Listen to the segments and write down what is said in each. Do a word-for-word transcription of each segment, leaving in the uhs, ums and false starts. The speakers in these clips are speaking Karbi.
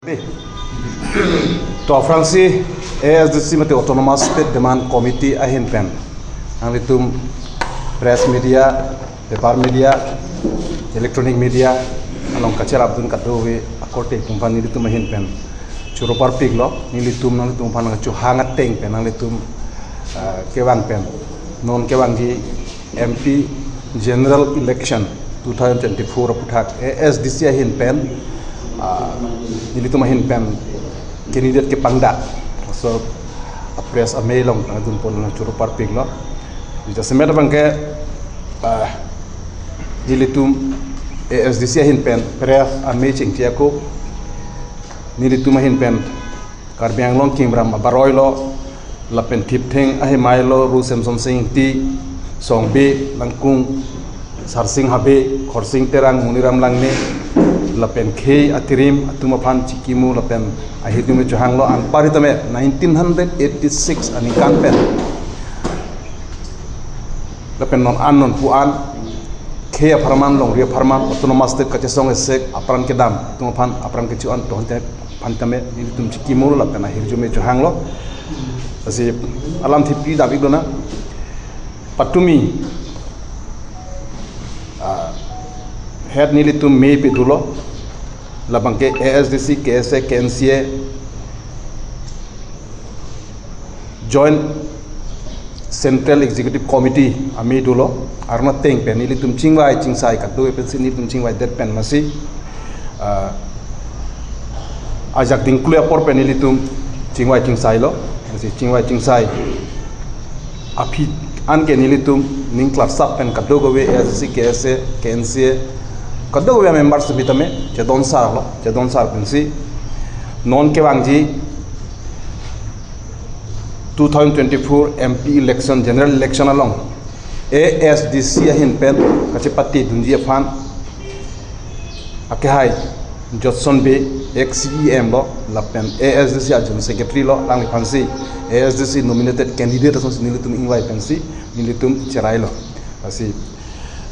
To aphrangsi A S D C mate Autonomous State Demand Committee ahin pen nanglitum press media, paper media, electronic media along kacherapdun kadokave akorte atum aphan nelitum ahin pen choro parpiklo. Nelitum nanglitum aphan nangchohang ateng pen nanglitum, ah, kevang pen non kevangji M P General Election two thousand twenty-four aphuthak A S D C ahin pen, ah, nelitum ahin pen candidate kepangdak, laso a-press amei along nangdunpon nangchoro parpiklo. Jasemet abangke, ah, nelitum A S D C ahin pen press amei chingki ako, nelitum ahin pen Karbi Anglong Kimram abaroilo, lapen thiptheng ahimailo, Ru Semsonsing Ingti, Song Bey, Langkung Sarsing Habe, Khorsing Terang, Muniram Langne, lapen khei atirim atum aphan chikimo lapen ahirjume chohanglo. Anpar hitame nineteen hundred eighty-six aningkan pen lapen non an non pu an khei apharman, longri apharman, Autonomous State kachesong esek apran kedam atum aphan apran kecho-an tong te aphan tame nelitum chikimo lapen ahirjume chohanglo. Lasi alam thip kedam ik lonang. Patumi, ah, het nelitum mei pe dolo, labangke A S D C, K S A, K N C A, Joint Central Executive Committee amei dolo, arna ateng pen nelitum chingvai chingsai kadokave pensi nelitum chingvaidet pen masi, ah, ajak dingklu apor pen nelitum chingvai chingsailo, masi chingvai chingsai aphi anke nelitum ning klarsap pen kadokave A S D C, K S A, K N C A, kadokave members hitame chedon sarlo, chedon sar pensi non kevangji two thousand twenty-four M P election, general election along A S D C ahin pen kachepate dunji aphan akehai Jotson Bey, ex C E M lo, lapen A S D C a General Secretary lo, alangliphansi A S D C nominated candidate asonsi nelitum ingvai pensi nelitum cherailo. Lasi,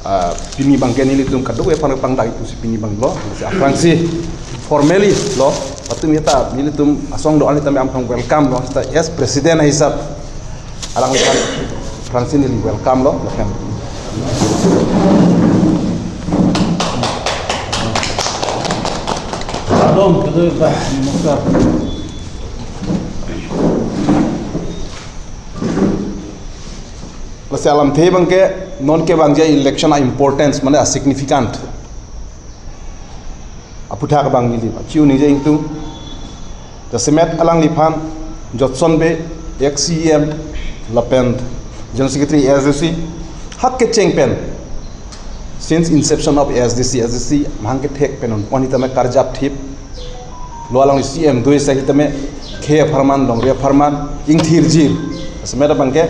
ah, pini abangke nelitum kadokave aphan pangdak ipusi pini abang lo. Lasi aphrangsi formally lo, patumi ta nelitum asong do-an hitame aphan welcome lo. Seta as president ahisap alangliphan aphrangsi neli welcome lo, lapen. Kardom, kardom, bah, namaskar. Lasi alamthe abangke non kevangji election a-importance, mane a-significant aphuthak abang neli achiu ningje ingtung. Jasemet alangliphan Jotson Bey, ex C E M, lapen General Secretary A S D C, hak kecheng pen, since inception of A S D C, A S D C mahang kethek pen non pu an hitame karjap thip lo, alangli C E M do-ik sai hitame khei apharman, longri apharman ingthirjir. Jasemet abangke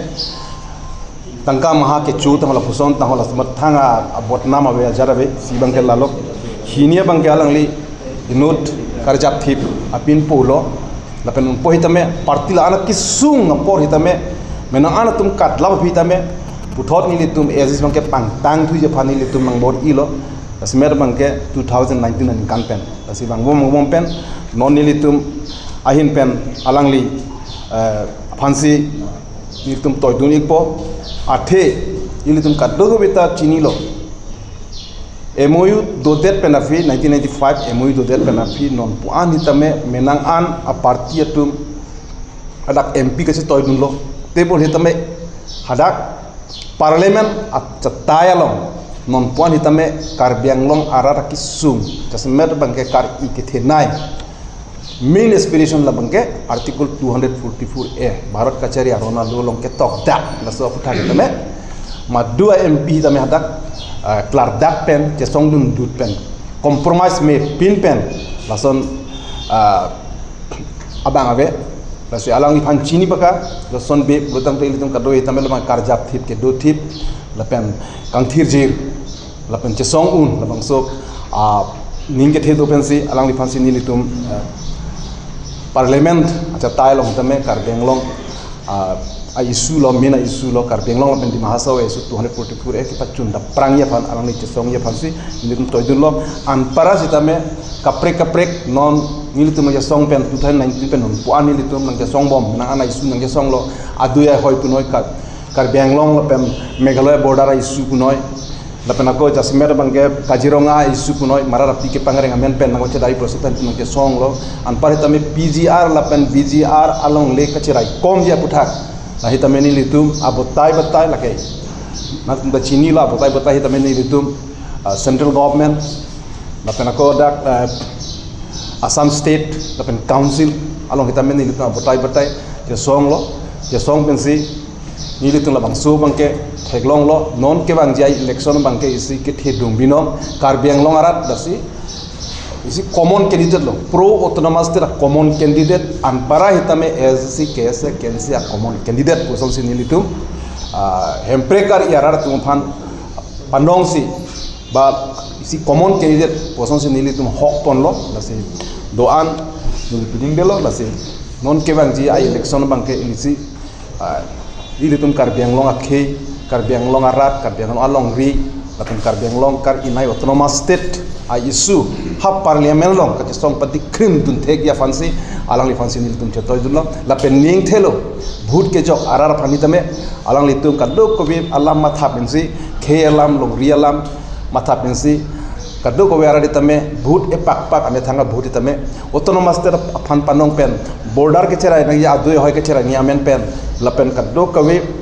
tangka maha kecho tangho lapuson tangho lasemet thang a, abodnam ave, ajar ave, si abangke lalo. Hini abangke alangli inut karjap thip apin pulo, lapen unpo hitame party la-an akesung apor hitame, menang an atum katlap hitame, puthot nelitum A S D C abangke pangtangthuji aphan nelitum nangbor-ilo. Jasemet abangke two thousand nineteen aningkan pen. Lasi vangbom vangbom pen non nelitum ahin pen alangli, eh, aphansi nelitum toidun ikpo, athe nelitum kadokave ta chinilo. M O U dodet pen aphi, nineteen ninety-five M O U dodet pen aphi non pu an hitame menang an a-party atum hadak M P kachetoidunlo. Tebol hitame hadak Parliament achatai along non pu an hitame Karbi Anglong arat akesung, jasemet abangke kar-i kethenei main aspiration labangke Article two hundred forty-four A, Bharat kachari aron along ketokdak, laso aphuthak hitame madu a-M P hitame hadak, ah, klardak pen, chesongdundut pen, compromise mepin pen, lason, ah, abang ave. Lasi alangliphan chini paka, Jotson Bey pulotangte ilitum kado hitame labang karjap thip, kedo thip, lapen kangthirjir, lapen chesong un, labangso, ah, ning kethe do pensi alangliphansi nelitum, ah, Parliament achatai along tame Karbi Anglong, ah, a-issue lo, main a-issue lo, Karbi Anglong lapen Dima Hasao a-issue two hundred forty-four A kepachun daprangji aphan, alangli chesongji aphansi nelitum toidunlo. Anpara sitame kaprek kaprek non Nelitum nangkesong pen two thousand nineteen pen non pu-an nelitum nangkesong bom, nang ana issue nangkesonglo, adui ahoi punoi, Kar-, Karbi Anglong lapen Meghalaya border issue punoi. Lapen ako jasemet abangke Kaziranga issue punoi, Mara Rapi kepangreng amen pen nangkachedai pusi pen nangkesonglo. Anpar sitame P G R lapen V G R alongle kachiraikomji aputhak la sitame nelitum abotai batai lake, nangtum ta chinilo, abotai batai sitame nelitum, ah, central government, lapen ako dak, eh, Assam State lapen Council along sitame nelitum abotai batai chesonglo, chesong pensi nelitum labangso abangke theklonglo, non kevangji a-election abangke isi kethedung binong, Karbi Anglong arat lasi isi common candidate lo, pro autonomous state a-common candidate, anpara sitame A S D C, K S A, K N C a-common candidate pusonsi nelitum, ah, Hemprek ar-i arat atum aphan panongsi ba isi common candidate pusonsi nelitum hokponlo, lasi do-an neli piding delo, lasi non kevangji a-election abangke isi, ah, ilitum Karbi Anglong akhei, Karbi Anglong arat, Karbi Anglong alongri, lapen Karbi Anglong kar-inai autonomous state a-issue ha parliament along kachesong patikrim dunthekji aphansi, alangliphansi nelitum chetoidunlo, lapen ning thelo, vote kejok arat aphan sitame, alanglitum kadokave alam matha pensi, khei alam, longri alam matha pensi, kadokave arat sitame vote epakpak amethang a-vote sitame autonomous state aphan panong pen, border kecherai nangji, adui ahoi kecherai nangji amen pen, lapen kadokave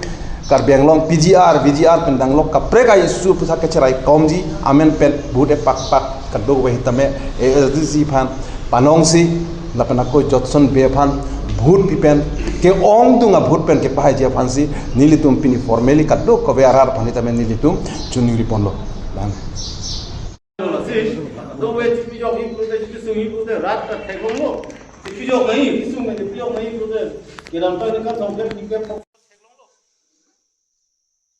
Karbi Anglong P G R, V G R pen danglok kaprek a-issue puthak kachiraikomji amen pen vote epakpak kadokave sitame A S D C aphan panongsi, lapen ako Jotson Bey aphan vote pipen, ke-ongdung a-vote pen kepahaiji aphansi nelitum pini formally kadokave arat aphan sitame nelitum choningriponlo. Lang. Lasi, do we chipi jok hi pulote, chipi sung hi pulote, rat ta theklonglo. Chipi jok nai, chipi sung nai, chipi jok nai pulote, kedamtang ningkan thomkep, ningkan thomkep theklonglo.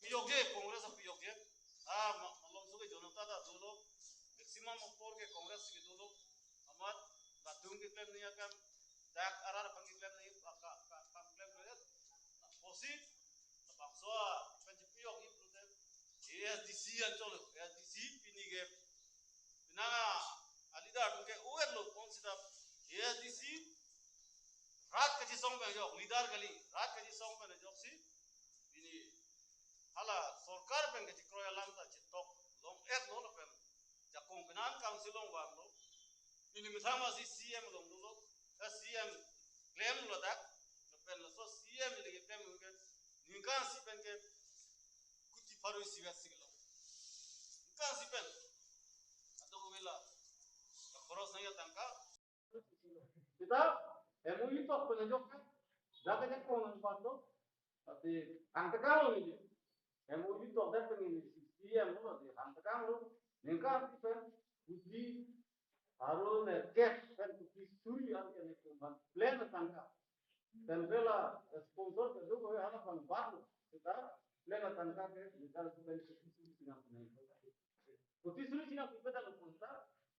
Piyokje, Congress piyokje. Ah, ma-, malom suke jonota ta dolo. Maximum of four ke Congress ke dolo. Amat latum keklem nangji akam, dak arat aphan keklem nangji, ka, ka, ka, kam klem nangji. Pusi, labangso pen chipiyok i pulote, A S D C anchot lo, A S D C pini ke, pinang a-leader atum ke uwetlo, konsida A S D C, rat kachesong pen ajok, leader kali, rat kachesong pen ajoksi, pini hala sorkar pen kachikroi alam ta chetok long-etlo lapen jakong penan council along vanlo. Pini methang masi C M along dolo, eh, C M klemlo dak, lapen laso C M ili keklem ke ningkan isi pen ke kuti pharo isi vet si kelo. Ningkan isi pen. Ato ko vela. Khoros nangji atangka. Kita M O U tok pen ajok ke. Dak ke kong nang pan to. Tapi angtekang lo ni. M O U tok dak pen ni C M lo, tapi angtekang lo. Ningkan isi pen kuti pharo nerkep pen kuti suri an ke ni pen plan atangka. Central a sponsor keduk hala pangbat lo. Kita plan atangka ke, kita pen kuti suri sinang. Kuti suri sinang kita lo punta.